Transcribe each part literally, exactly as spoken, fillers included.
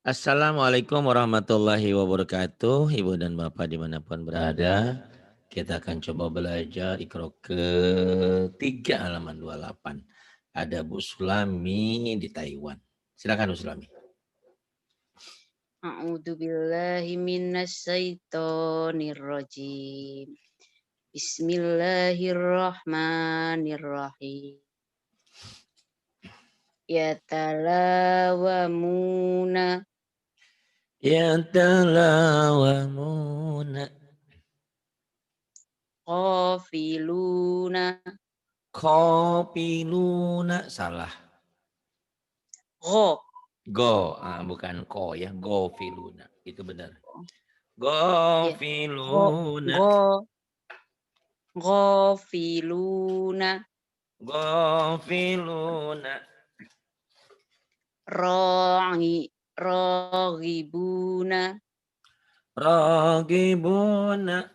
Assalamualaikum warahmatullahi wabarakatuh. Ibu dan Bapak dimanapun berada, kita akan coba belajar Iqra ketiga halaman dua puluh delapan. Ada Bu Sulami di Taiwan. Silakan Bu Sulami. A'udzubillahi minasyaitonirrajim. Bismillahirrahmanirrahim. Yatalawamuna. Yatalawamuna. Qafiluna. Qafiluna, salah. Go. Go, ah, bukan ko ya, gofiluna. Itu benar. Iya. Go-, Gofiluna. Go-, gofiluna. Gofiluna. Raghi-, raghibuna. Raghibuna.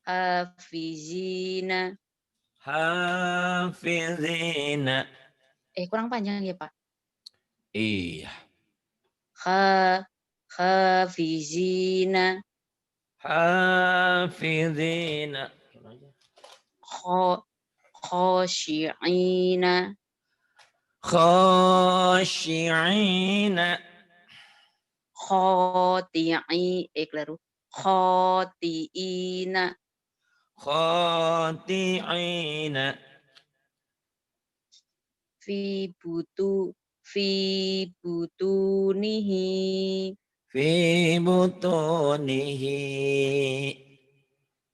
Hafizina. Hafizina. Eh, kurang panjang ya, Pak? Iya. Kha-, khafizina. Hafizina. Kho-, khosyi'ina. Khosyi'ina. Khoti'i-, eh, keliru. Khoti'ina. Khoti'ina. Fi butu-, fi butunihi. Fi butunihi.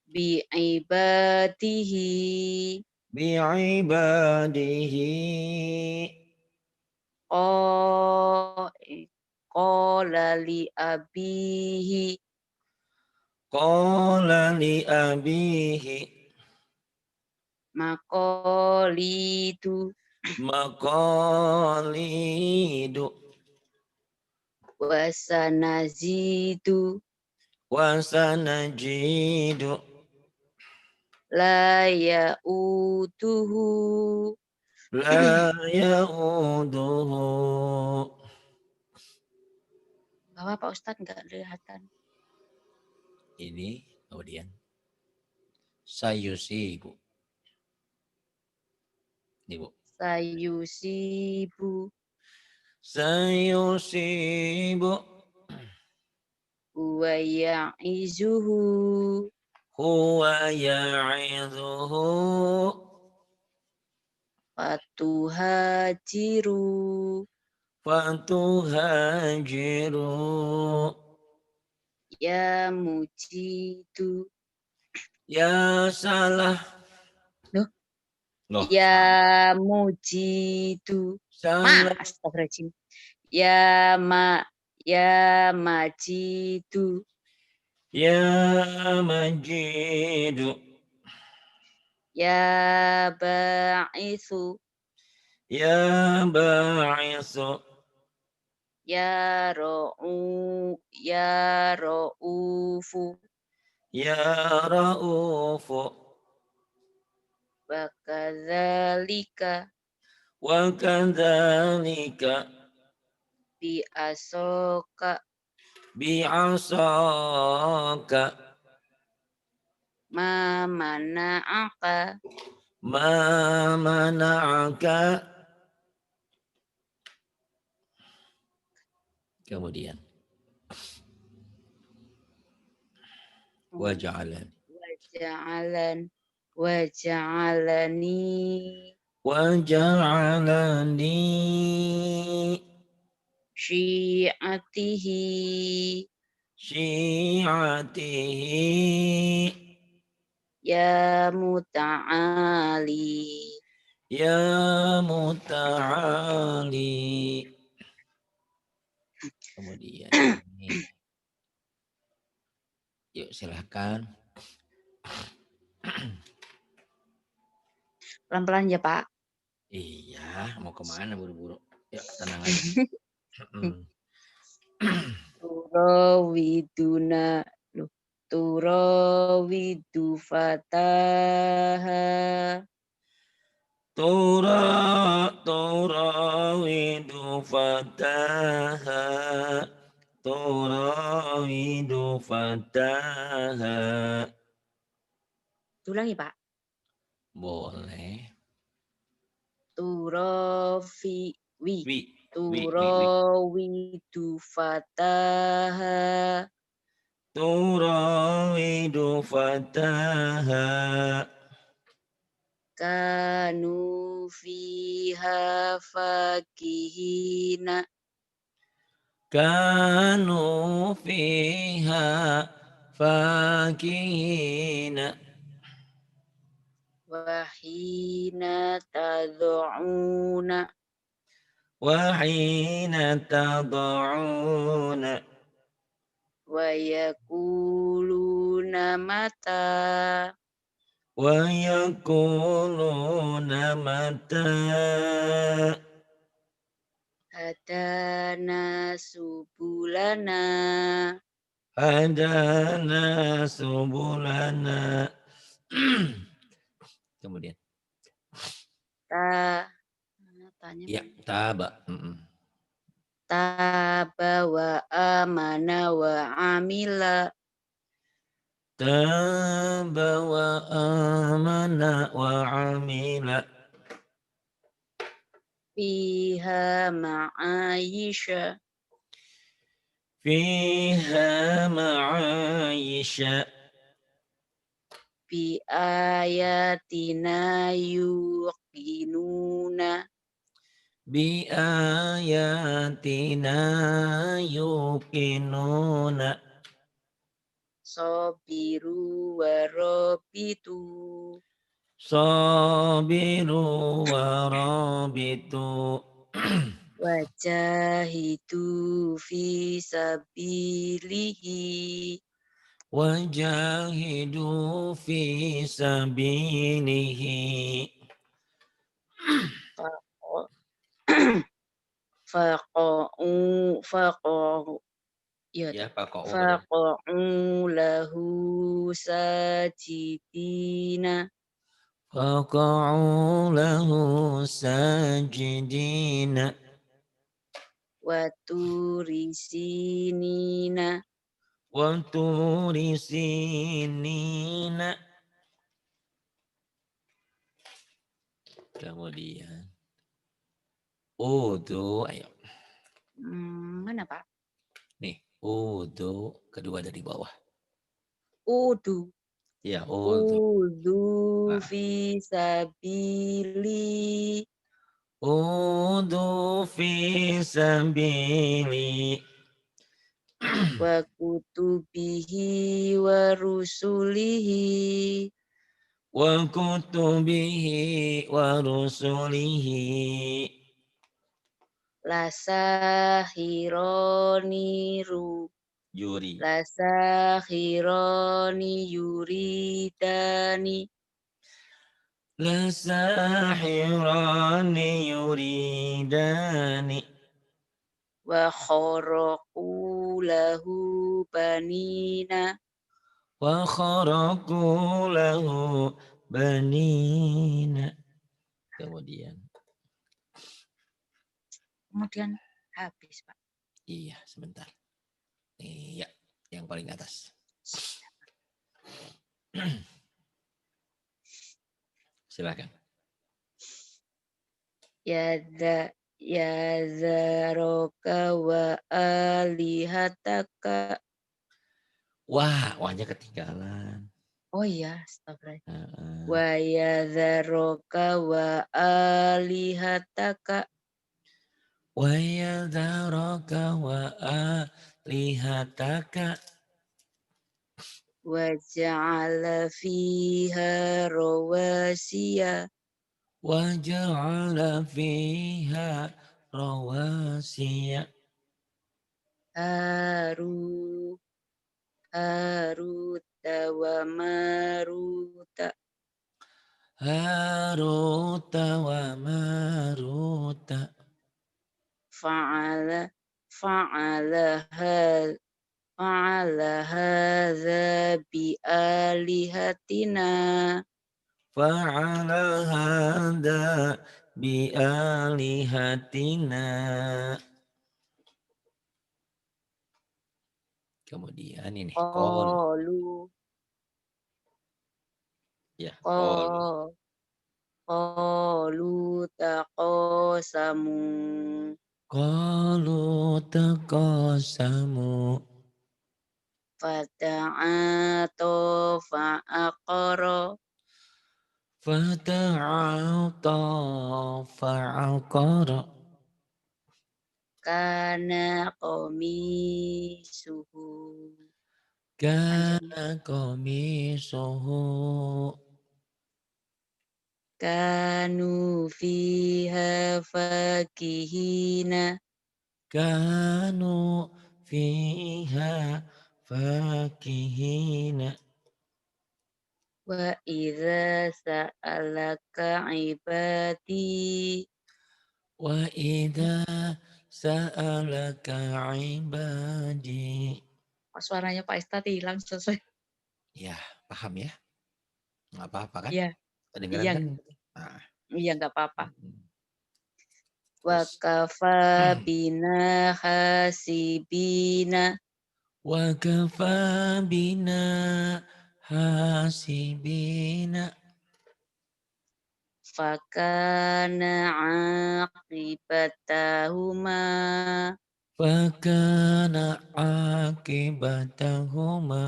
Bi ibadihi. Bi ibadihi. Qo-, qala li abihi. Qala li abihi. Maqalidu. Maqalidu. Wa sanazidu. Wa sanazidu. La ya'uduhu. La ya'uduhu. Bapak, Pak Ustadz nggak kelihatan. Ini kemudian sayusibu. Ini, Bu. Sayusibu. Sayusibu. Huwa ya'izuhu. Huwa ya'izuhu. Fatuhajiru. Fatuhajiru. Ya Mujidu. Ya salah. Loh. Loh, Ya salah. Mujidu. Salah. Ma, astagfirullahaladzim. Ya Ma-, Ya Majidu. Ya Majidu. Ya Ba'isu. Ya Ba'isu. Ya Ra'u-, Ya Ra'ufu. Ya Ra'ufu. Wa kadzalika. Wa kadzalika. Bi asaka. Bi asaka. Ma mana'aka. Ma mana'aka. Kemudian. Wa ja'alani. Wa ja'alan-, wa ja'alani. Wa ja'alani. Syi'atihi. Syi'atihi. Ya Muta'ali. Ya Muta'ali. Kemudian ini. Yuk, silahkan. Pelan-pelan ya, Pak. Iya, mau kemana buru-buru? Yuk, tenang aja. Mm-mm. Turawiduna, loh, turawidu fataha. Tura-, turawidu fataha. fataha. Ulangi, Pak. Boleh. Turafi-, wi. Wi, wi, wi, wi. Turawidu fataha. Turawidu fataha. Kanu fiha fakihina. Kanu fiha fakihina. Wa hina tad'una. Wa hina tad'una. Wa yaquluna mata. Wa yaquluna mata. Hadana subulana. Hadana subulana. Kemudian. Ta-, tanya. Ya, mana? Taba. Mm-mm. Taba wa amana wa amila. Taba wa amana wa amila. Fiha ma'ayisha. Fiha ma'ayisha. Bi ayatina yuqinuna. Bi ayatina yuqinuna. Sabiru wa rabitu. Sabiru wa rabitu. Wajahidu fi sabilihi. Wajahidu fi sabilihi. Faqo-, faqo'u, faqo'u, iya, ya, faqo'u, faqo'u lahu sajidina. Faqo'u lahu sajidina. Wa turi sinina. Wa turi sinina. Kemudian, udu, ayo. Hmm, mana, Pak? Nih, udu kedua dari bawah. Udu. Ya, udu. Udu, nah, fi sabili. Udu fi sabili. Wa kutubihi wa rusulihi. Wa kutubihi wa rusulihi. Lasahironi ru-, Yuri. Lasahirani yuridani. Lasahirani yuridani. Wa kharaqu lahu banina. Wa kharaqu lahu banina. Kemudian. Kemudian habis, Pak. Iya, sebentar. Iya, yang paling atas. Silakan. Yadza-, yadzaraka wa alihataka. Wah, wahnya ketinggalan. Oh iya, astagfirullah. Heeh. Wa yadzaraka wa alihataka. Wa yadzaraka wa alihataka. Wa ja'ala fiha rawasiya. Wa ja'ala fiha rawasiya. Haru-, Haruta wa Maruta. Haruta wa Maruta. Fa'ala, fa'ala ha-, fa'ala hadza bi alihatina. Fa'ala hadza bi alihatina. Kemudian ini, qalu. Qalu. Ya, qalu. Qa-, qalu taqasamu. Qalu taqasamu. Fata'ata fa'aqara. Fata'ata fa'aqara. Kana qamisuhu. Kana qamisuhu. Kanu fiha fakihina. Kanu fiha fakihina. Wa idza sa'alaka ibadi. Wa idza sa'alaka ibadi. Oh, suaranya Pak Ustadz hilang sesuai. Ya, paham ya? Nggak apa-apa kan? Iya. Kedengeran kan? Iya. Ah. Iya, nggak apa-apa. Mm-mm. Terus? Wa kafa bina hasibina. Wa kafa bina hasibina. Fakana aqibatahuma. Fakana aqibatahuma.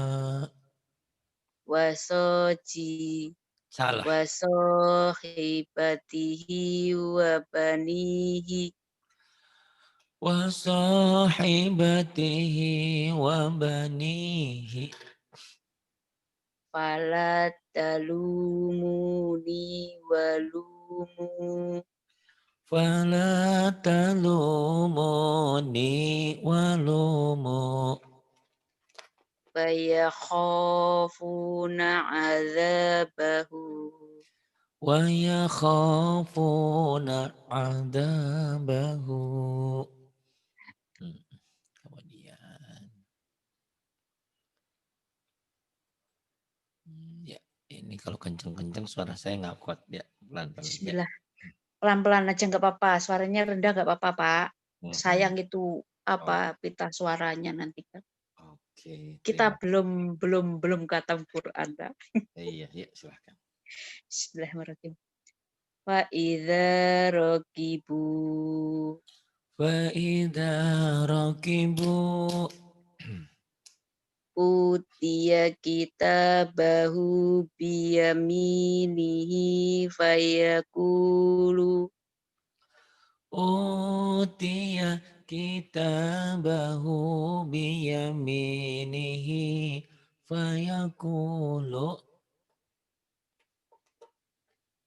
Wasoji. Salah. Wa sahibatihi wa banihi. Wa sahibatihi wa banihi. Fala talumuni wa lumu. Fala talumuni wa lumu. Wa yakhafuna adzabahu. Wa yakhafuna adzabahu. Hmm, kemudian. Hmm, ya, ini kalau kenceng-kenceng suara saya nggak kuat, ya. Pelan-pelan, ya. Bismillah. Pelan-pelan aja nggak apa-apa, suaranya rendah nggak apa-apa, Pak. Mm-mm. Sayang itu, apa, oh, pita suaranya nanti kan. Oke, kita terima belum, belum, belum khatam Quran, Pak. Iya, iya, silahkan. Bismillahirrahmanirrahim. Fa idza rakibu. Fa idza rakibu. Utiya kitabahu biyaminihi fayaqulu. Utiya kitabahu biyaminihi fayaqulu.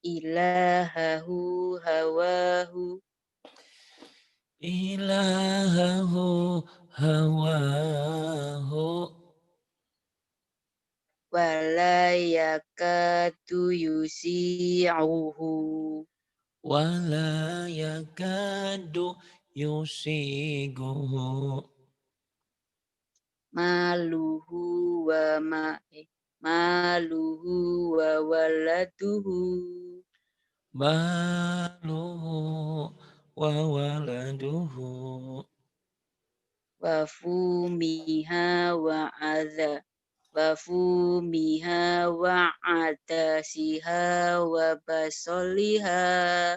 Ilahahu hawahu. Ilahahu hawahu. Wala yakadu yusi'uhu. Wala yakadu yusi'uhu. Maluhu wa ma-, eh, maluhu wa waladuhu. Maluhu wa waladuhu. Wa fumiha wa adza-, wa fumiha wa adasiha wa basaliha.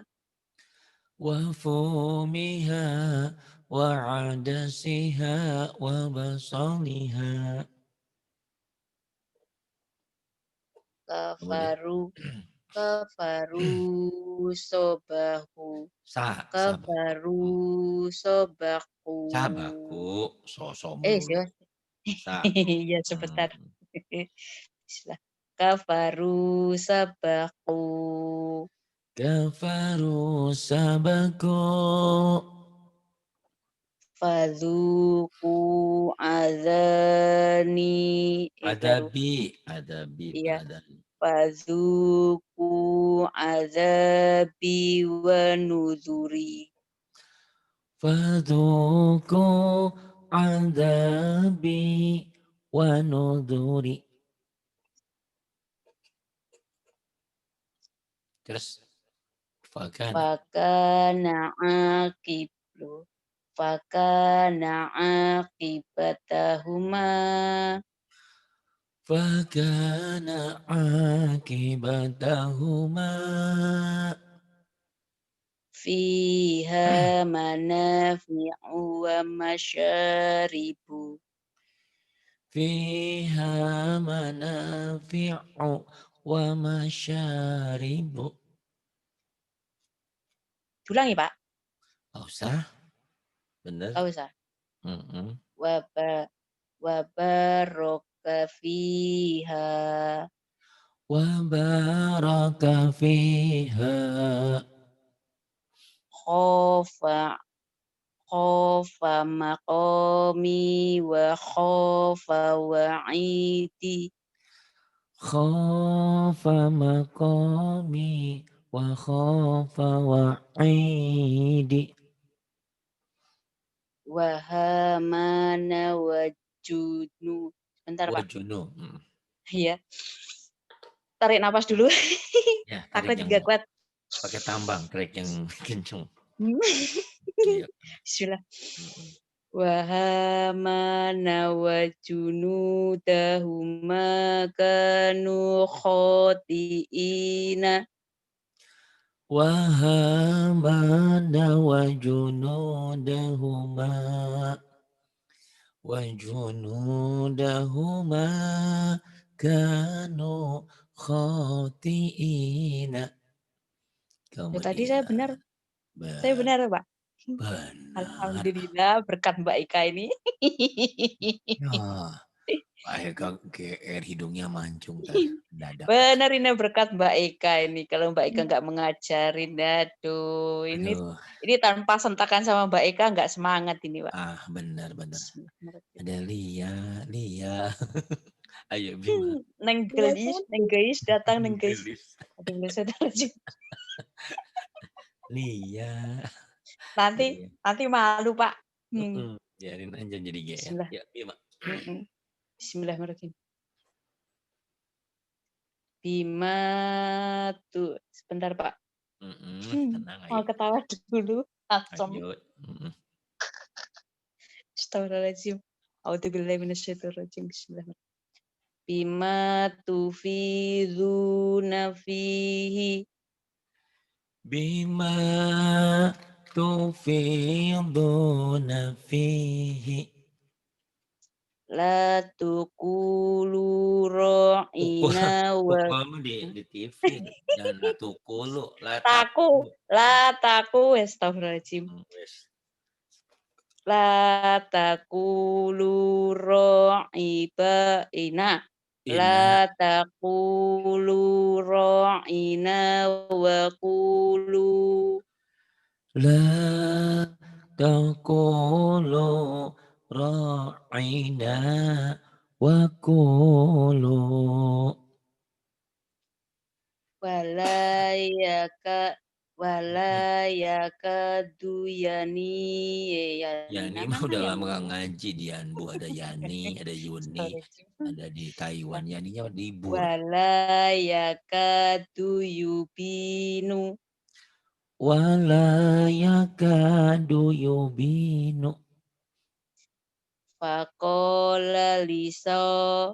Wa fumiha wa adasiha wa basaliha. Kemudian? Kafaru, kafaru sobahu. Sa-, sabar. Kafaru sobaku. Sabaku, so-, so-, eh, mulu. Siapa? Sa-, iya, sebentar. Hmm. Bismillah. Kafaru sabaku. Kafaru sabaku. Fadzuqu adzani, eh, adzabi, adzabi, iya. Adzan. Fadzuqu adzabi wa nuzuri. Fadzuqu adzabi wa nuzuri. Terus, fakana. Fakana aqib-, loh. Fakana aqibatahuma. Fakana aqibatahuma. Fiha manafi'u wa masyaribu. Fiha manafi'u wa masyaribu. Ulangi, Pak. Nggak usah. Bener. Nggak usah. Mm-mm. Wa ba-, wa baraka fiha. Wa baraka fiha. Khofa, khofa maqami wa khofa wa'idi. Khofa maqami wa khofa wa'idi. Wa hamana wa junu-, sebentar, Pak. Wa junu, mm. Iya. Tarik napas dulu. Ya, tarik yang kuat. Pakai tambang, tarik yang kenceng. Iya. Bismillah. Mm-mm. Wa hamana wa junudahuma kanu khoti'ina. Wa hamana wa junudahuma, wa junudahuma kanu khoti'ina. Ya, tadi saya benar. Saya benar, Pak. Benar. Alhamdulillah, berkat Mbak Ika ini. Ya, Mbak Ika G R hidungnya mancung tadi, mendadak. Benar, ini berkat Mbak Ika ini. Kalau Mbak Ika nggak mengajarin, aduh, ini, aduh, ini tanpa sentakan sama Mbak Ika nggak semangat ini, Pak. Ah, benar, benar. Bismillahirrahmanirrahim. Ada Lia, Lia. Ayo, Bima. Hmm, Neng Gelis, Neng Geis datang, Neng Geis. Gelis. Aduh, nggak sadar aja. Lia. Nanti, iya, nanti malu, Pak. Hmm. Mm-mm. Biarin aja jadi G R. Bismillah. Ya, Bima. Mm-mm. Bismillahirrahmanirrahim. Bima tuh, sebentar, Pak. Mm-mm, hmm, tenang, mau ayo. Ketawa dulu, asem. Ayo. Mm-mm. Astagfirullahaladzim. A'udzubillahi minasyaitonirrajim. Bismillahirrahmanirrahim. Bima tufiduna fihi. Bima tufiduna fihi. La tuqulu ra'ina wa, tuqulu di, di T V. Jangan la tuqulu, la taku, taku. La taku, astagfirullahaladzim. Hmm, wes. La taqulu ra'ina. Ina. La taqulu ra'ina wa qulu. La taqulu ra'ina wa qulu. Wala yaka-, wala yakadu yani, eh, ya, Yani mah udah lama nggak ngaji, Dian, Bu. Ada Yani, ada Yuni, sorry, ada di Taiwan. Yaninya libur. Wala yakadu yubinu. Wala yakadu yubinu. Faqala li sa-,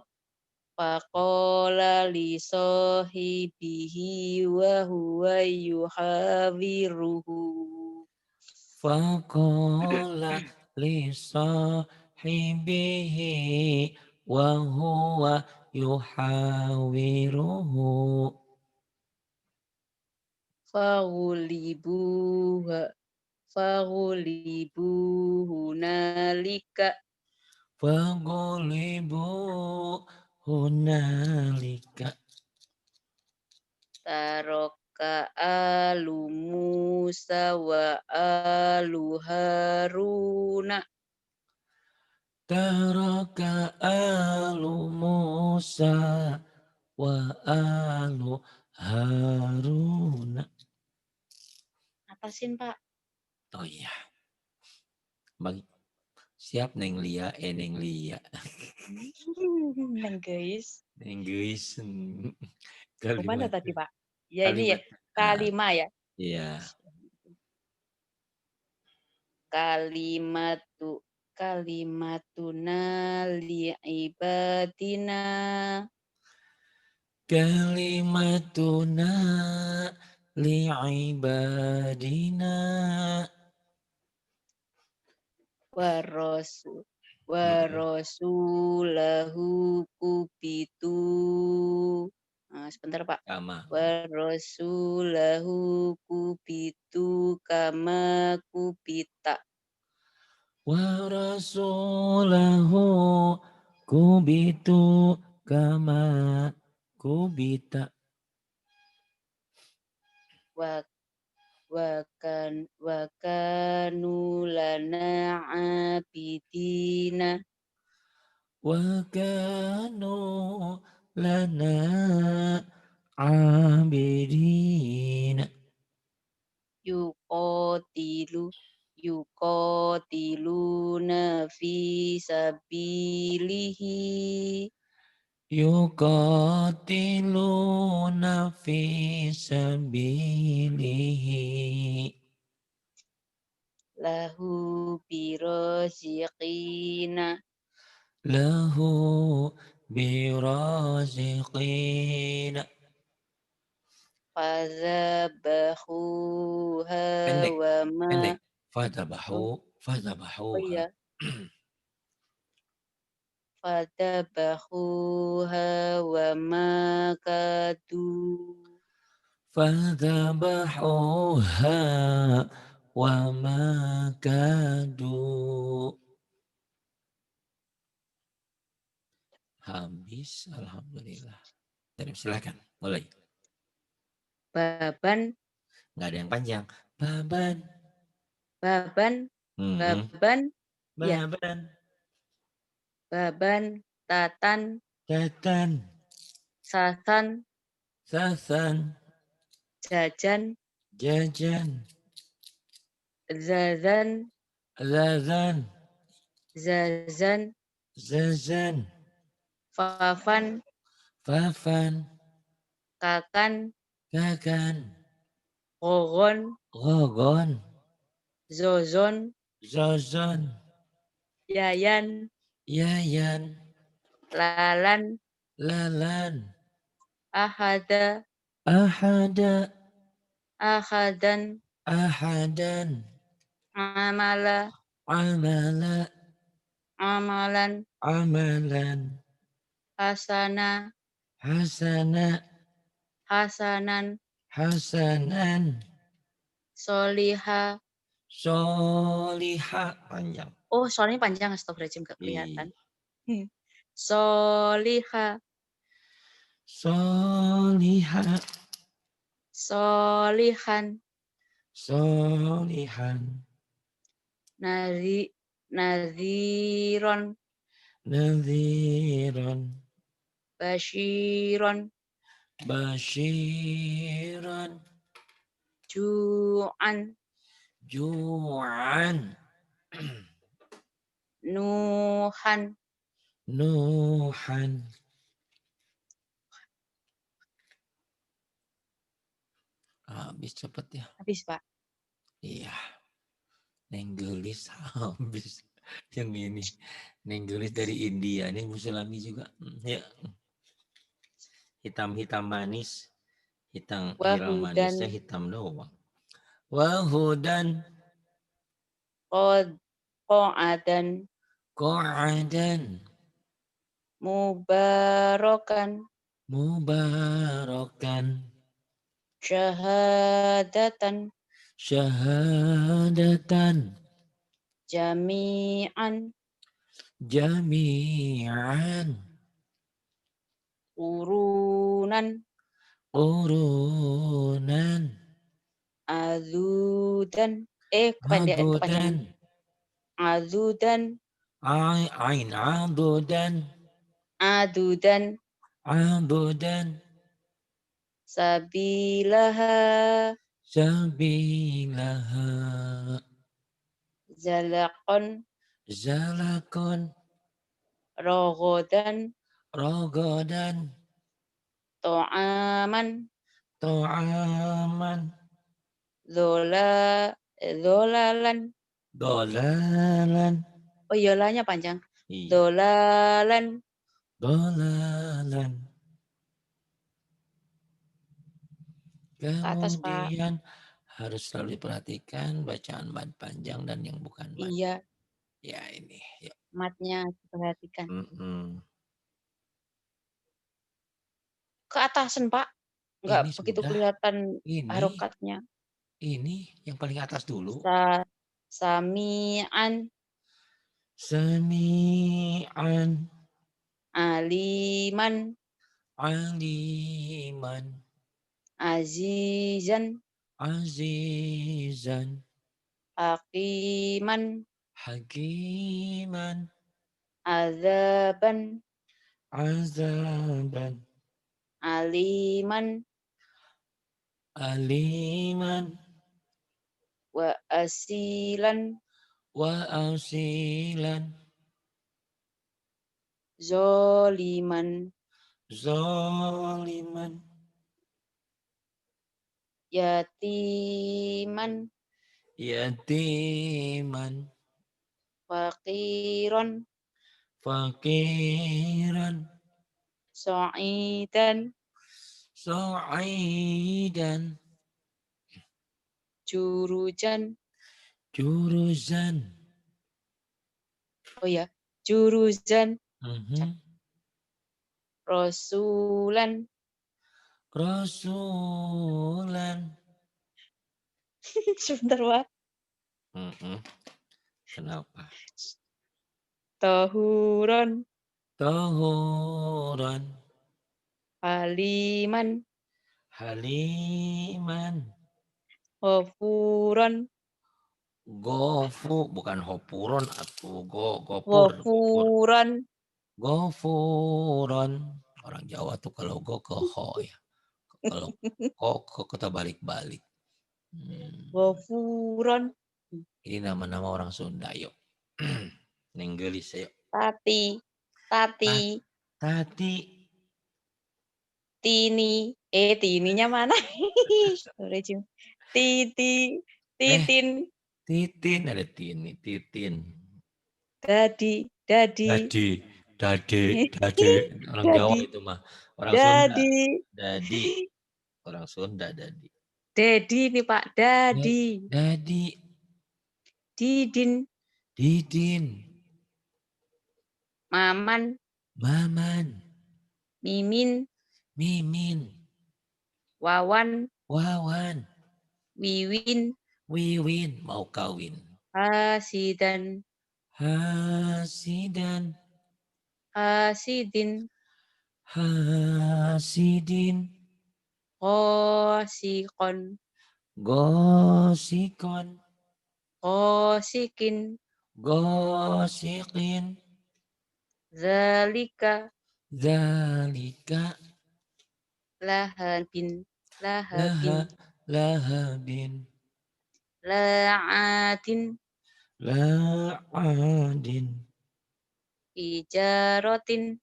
faqala li sahibihi wa huwa yuhawiruhu. Faqala li sahibihi wa huwa yuhawiruhu. Faghulibu, faghulibu hunalika. Faghulibu hunalika. Taraka alu Musa wa alu Haruna. Taraka alu Musa wa alu Haruna. Atasin, Pak. Oh iya. Bagi, siap, Neng Lia, eh, Neng Lia. Neng Geis. Neng Geis, hmm. Kemana tadi, Pak? Ya, ini ya, Kalimantan. Kalima ya? Iya. Kalimatu, kalimatuna li ibadina. Kalimatuna li ibadina. Wa rasu-, wa Mm-mm. rasulahu kubitu. Ah, sebentar, Pak. Kama. Wa rasulahu kubitu kama kubita. Wa rasulahu kubitu kama kubita. Wa, wa kan-, wa kanu lana abidina. Wa kanu lana abidina. Yuqatilu-, yuqatiluna fi sabilihi. Yuqatiluna fi sabilihi. Lahu biraziqina. Lahu biraziqina. Fadzabahuha Pendek, wa ma pendek. Fadzabahu, Oh. Fadzabahuha. Oh, iya. Fadzabahuha wa ma kadu. Fadzabahuha wa ma kadu. Habis, alhamdulillah. Jadi, silakan, mulai. Baban. Nggak ada yang panjang. Baban. Baban. Hmm. Baban. Ya. Baban. Baban. Tatan. Tatan. Sasan. Sasan. Jajan. Jajan. Zazan. Zazan. Zazan. Zazan. Fafan. Fafan. Kakan. Kakan. Rogon. Rogon. Zozon. Zozon. Yayan. Yayan. Lalan. Lalan. Ahada. Ahada. Ahadan. Ahadan. Amala. Amala. Amalan. Amalan. Hasana. Hasana. Hasanan. Hasanan. Soliha. Soliha. Panjang. Oh, soalnya panjang, astagfirullahaladzim, nggak kelihatan. Iya. Soliha. Soliha. Solihan. Solihan. Nari-, Nadhiron. Nadhiron. Basyiron. Basyiron. Ju'an. Ju'an. Nuhan. Nuhan. Habis cepet ya. Habis, Pak. Iya. Nenggelis habis. Yang ini. Nenggelis dari India. Ini Musulami juga. Hmm, ya. Hitam-hitam manis. Hitam, hilang manisnya hitam doang. Wahudan. Qad-, qa'adan. Qa'adan. Mubarakan. Mubarakan. Syahadatan. Syahadatan. Jami'an. Jami'an. Qurunan. Qurunan. Adudan. Eh, pendek, kepanjangan. Adudan. Adudan. Ai-, ain, adudan. Adudan. Adudan. Sabilaha. Sabilaha. Zalakon. Zalakon. Rogodan. Rogodan. To'aman. To'aman. Zola-, zolalan. Dolalan. Oh iya, lanya panjang. Iya. Dolalan. Dolalan. Ke atas, Pak. Kemudian harus selalu diperhatikan bacaan mad panjang dan yang bukan mad. Iya. Ya, ini, yuk. Madnya diperhatikan. Mm-mm. Keatasan, Pak. Nggak begitu kelihatan harokatnya. Ini yang paling atas dulu. Sa-, sami'an. Sami'an. Aliman. Aliman. Azizan. Azizan. Hakiman. Hakiman. Azaban. Azaban. Aliman. Aliman. Wa asilan. Wa asilan. Zoliman. Zoliman. Yatiman. Yatiman. Faqiron. Faqiran. Sa'idan. Sa'idan. Jurujan. Juruzan. Oh ya, juruzan. Mhm. Rasulan. Rasulan. Sebentar, Pak. Mm-mm. Kenapa? Tohuron. Tohuron. Haliman. Haliman. Ghofuron. Gofu, bukan hopuron, atuh, go-, gopur, gopur. Ghofuron. Ghofuron. Orang Jawa tuh kalau go ke ho ya. Kalau ko ke, kita balik-balik. Hmm. Ghofuron. Ini nama-nama orang Sunda, yuk. Inggris, yuk. Tati. Tati. Ta-, tati. Tini. Eh, tininya mana? Sorry, Cim. Titi. Eh, titin. Titin, ada tini, titin. Dadi, dadi. Dadi, dadi, dadi. Orang Jawa itu mah. Orang Sunda. Dadi. Dadi. Orang Sunda, dadi. Dedi nih, Pak. Dadi. Da-, dadi. Didin. Didin. Maman. Maman. Mimin. Mimin. Wawan. Wawan. Wiwin. Wiwin. Mau kawin. Hasidan. Hasidan. Hasidin. Hasidin. Ghasiqon. Ghasiqon. Ghasiqin. Ghasiqin. Dzalika. Dzalika. Lahabin. Lahabin. Laha-, lahabin. La'adin. La'adin. Hijaratin.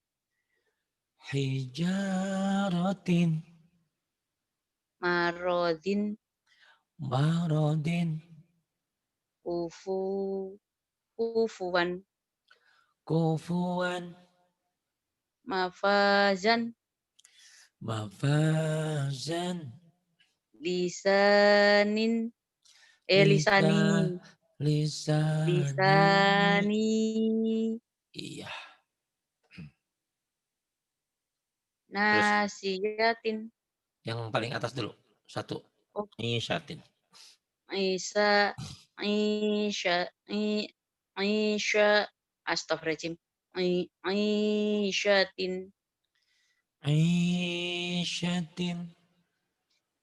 Hijaratin. Marodin. Marodin. Kufu-, kufuwan. Kufuwan. Mafazan. Mafazan. Lisanin. Eh, lisa-, lisani. Lisani. Lisani. Iya. Terus? Nasiyatin. Yang paling atas dulu, satu. Oh. Isyatin. Isa, isya, i-, isya, astagfirullahaladzim. I-, isyatin. Isyatin.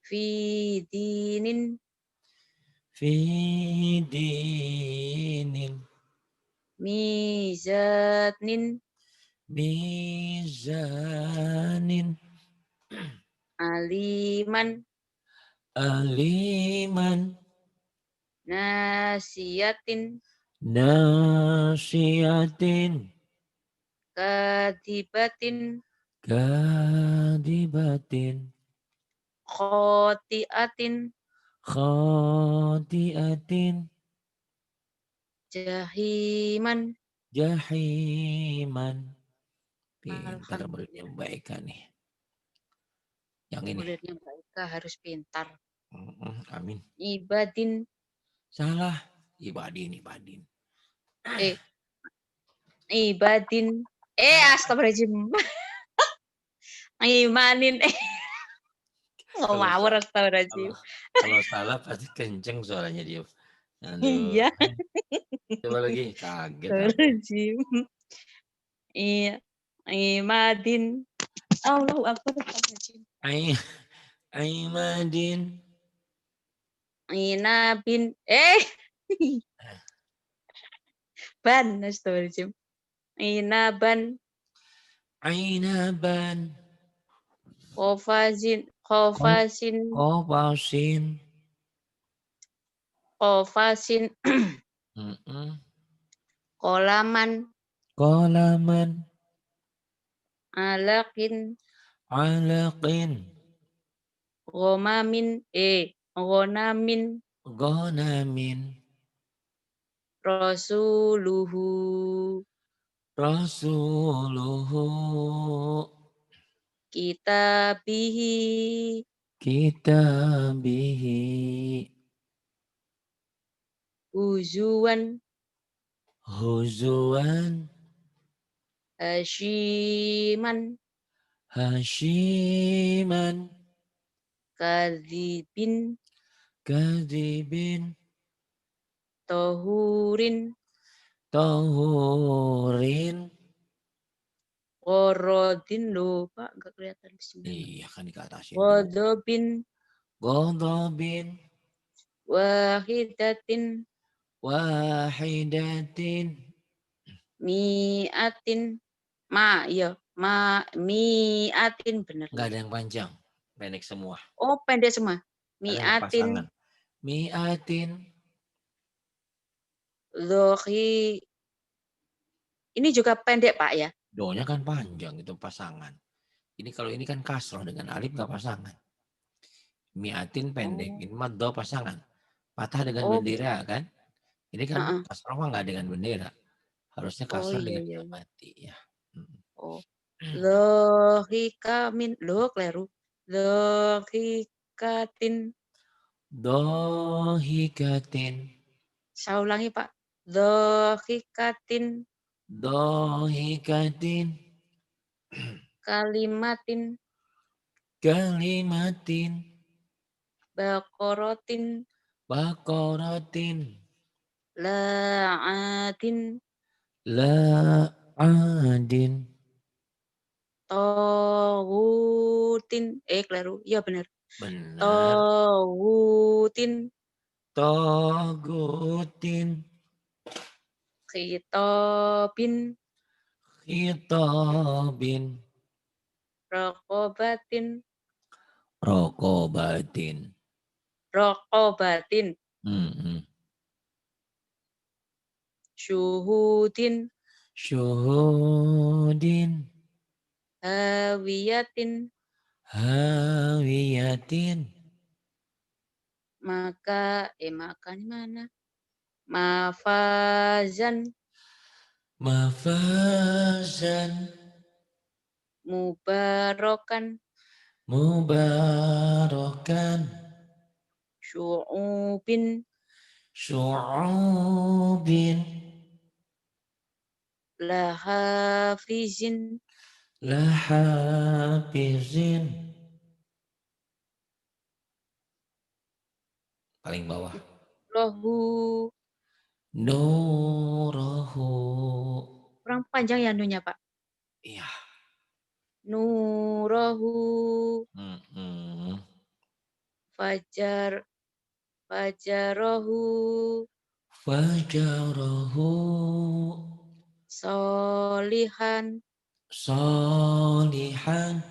Fi dinin. Fi dinin. Mizanin. Mizanin. Aliman. Aliman. Nasiyatin. Nasiyatin. Kadibatin. Kadibatin. Khotiatin. Khotiatin. Jahiman. Jahiman. Pintar Alhamdulillah. Muridnya Mbak Eka nih. Yang ini. Muridnya Mbak Eka harus pintar. Mm-mm, amin. Ibadin. Salah. Ibadin, ibadin. Eh. Ibadin. Eh, astagfirullahaladzim. Imanin. Eh. Nggak Kalau ngawur, sa- astagfirullahaladzim. Kalau, kalau salah pasti kenceng suaranya dia. Aduh. Iya. Coba lagi, kaget aku. Astagfirullahaladzim. Iya. Imadin. Allahu Akbar. Astagfirullahaladzim. Ai, Aimadin. Inabin. Eh. Ban. Astagfirullahaladzim. Inaban. Ainaban. Kofasin. Kofasin. Kofasin. Kofasin. Mm-mm. Kolaman. Kolaman. Alakin. Alaqin. Gomamin. Eh. Gonamin. Gonamin. Rasuluhu. Rasuluhu. Kitabihi. Kitabihi. Huzuan. Huzuan. Hasyiman. Hasyiman. Kadzibin. Kadzibin. Tohurin. Tohurin. Ghorodin. Loh, Pak, nggak kelihatan di sini. Iya, kan di atas itu. Ghodobin. Ghodobin. Wahidatin. Wahidatin. Mi'atin. Ma, iya. Ma, mi'atin, bener. Nggak ada yang panjang. Pendek semua. Oh, pendek semua. Ada nggak Mi'atin. Pasangan? Mi'atin. Dhohi. Ini juga pendek, Pak, ya? Do-nya kan panjang, itu pasangan. Ini kalau ini kan kasroh, dengan alif nggak pasangan. Mi'atin pendek, Oh. Ini mah do pasangan. Patah dengan Oh, bendera kan. Ini kan Heeh. Kasroh mah nggak dengan bendera. Harusnya Oh, kasroh iya, dengan iya, iya. jamati ya. Mm. Oh. Dhohika min. Loh, kleru. Dhohikatin. Dhohikatin. Saya ulangi, Pak. Dhohikatin. Dhohikatin. Kalimatin. Kalimatin. Baqaratin. Baqaratin. La'adin. La'adin. Toghutin. Eh, kleru. Iya, bener. Bener. Toghutin. Toghutin. Khitabin. Khitabin. Raqabatin. Raqabatin. Raqabatin. Mm-mm. Syuhudin. Syuhudin. Hawiyatin. Hawiyatin. Maka, eh, maka ini mana? Mafazan. Mafazan. Mubarakan. Mubarakan. Syu'ubin. Syu'ubin. Lahafizin. Lahafizin. Paling bawah. Rohu. Nurahu. Kurang panjang ya nunya, Pak? Iya. Nurahu. Mm-mm. Fajar, fajarahu. Fajarahu. Solihan. Solihan.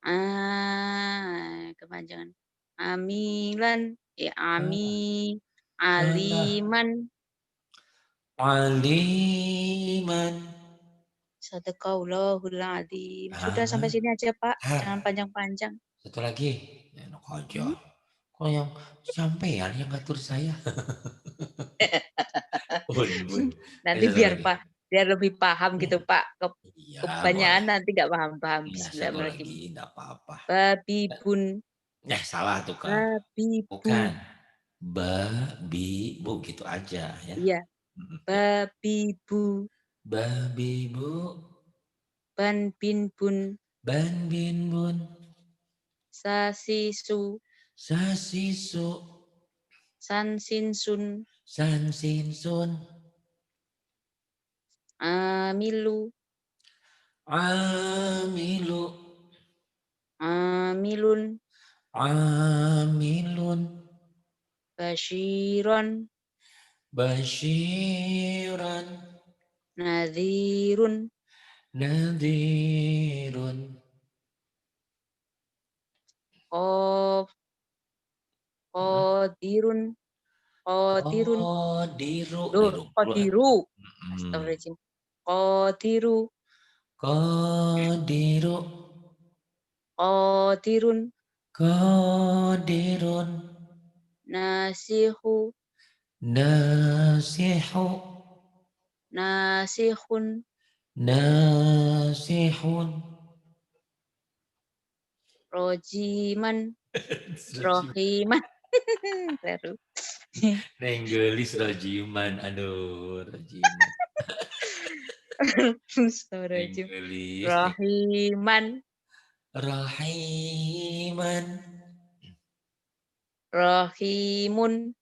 Ah, kepanjangan. Amilan, eh, Ah, ami, salah. Aliman. Aliman. Sadaqallahul adzim. Sudah sampai Ah, sini aja, Pak. ah. Jangan panjang-panjang. Satu lagi. Enak aja. Hmm? Kok yang sampean yang ngatur saya? Bun, bun. Nanti biar pa-, biar lebih paham gitu, Pak. Ke-, iya, kebanyakan boleh. Nanti nggak paham-paham. Iya, satu lagi, nggak apa-apa. Babibun. Eh, salah tuh, Kak. Babibun. Bukan. Ba, bi, bu gitu aja ya. Iya. Mm-mm, ya. Babibu. Babibu. Ban bin bun. Ban bin bun. Sasisu. Sasisu. Sansinsun. Sansinsun. Amilu. Amilu. Amilun. Amilun. Basyiron. Basyiran. Nadhirun. Nadhirun. Qaf. Qadirun. Qadirun. Qadiru. Duh, dari dulu. Qadiru. Mm-mm. Astagfirullahaladzim. Qadiru. Qadiru. Qadirun. Qadirun. Nasihu. Nasihu. Nasihun. Nasihun. Rojiman. Rojiman. Rohiman. Baru. Nenggelis rojiman. Aduh, rojiman. Astagfirullahaladzim. Nenggelis. Rohiman. Rohiman. Rohimun.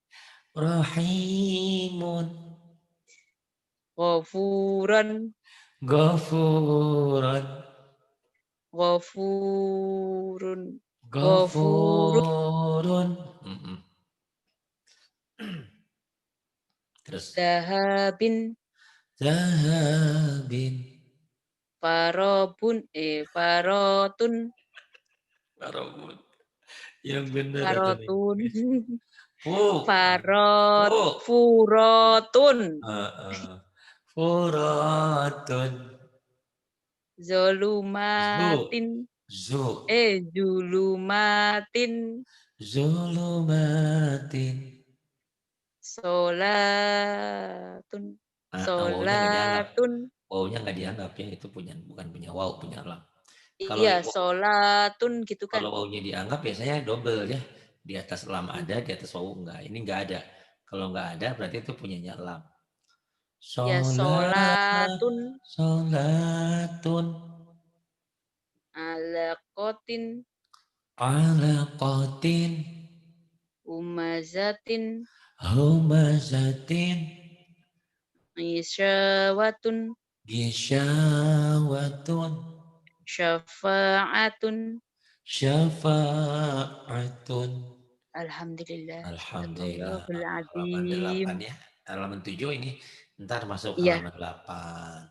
Rohimun. Ghafuran. Ghafuran. Ghafurun. Ghafurun. Ghafurun. Mm-mm. Terus? Dahabin. Dahabin. Farobun, eh, farotun. Farobun. Yang bener apa nih? Farotun. Fu-, Farot-, fu-, furotun. Heeh. Furotun. Zulumatin. Zu-, zu-, eh, zulumatin. Zulumatin. Solatun. Ah, ah, wawunya nggak dianggap. Solatun. Wawunya nggak dianggap ya, itu punya, bukan punya waw, punya lam. Kalau iya, wa-, solatun gitu kan. Kalau wawunya dianggap, biasanya double ya. Di atas lam ada, di atas wawu enggak. Ini enggak ada. Kalau enggak ada, berarti itu punyanya lam. Ya, sola-, solatun. Solatun. Alaqatin. Alaqatin. Humazatin. Humazatin. Ghisyawatun. Ghisyawatun. Syafa'atun. Syafa'atun. Alhamdulillah. Alhamdulillah. Sadaqallahul azim. Halaman delapan ya. Halaman tujuh ini. Ntar masuk halaman delapan.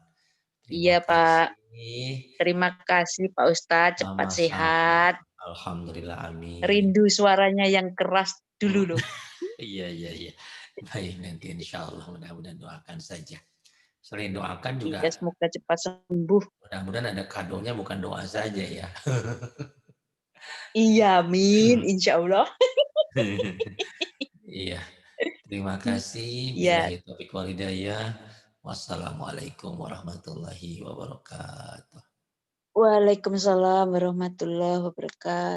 Iya, Pak. Terima kasih. Terima kasih, Pak Ustadz. Cepat sehat. Sama-sama. Alhamdulillah, amin. Rindu suaranya yang keras dulu, loh. Iya, iya, iya. Baik, nanti insya Allah, mudah-mudahan, doakan saja. Selain doakan juga, iya, semoga cepat sembuh. Mudah-mudahan ada kadonya, bukan doa saja, ya. Iya, amin, insya Allah. Iya. Terima kasih. Iya. Billahi taufiq wal hidayah. Wassalamualaikum warahmatullahi wabarakatuh. Waalaikumsalam warahmatullahi wabarakatuh.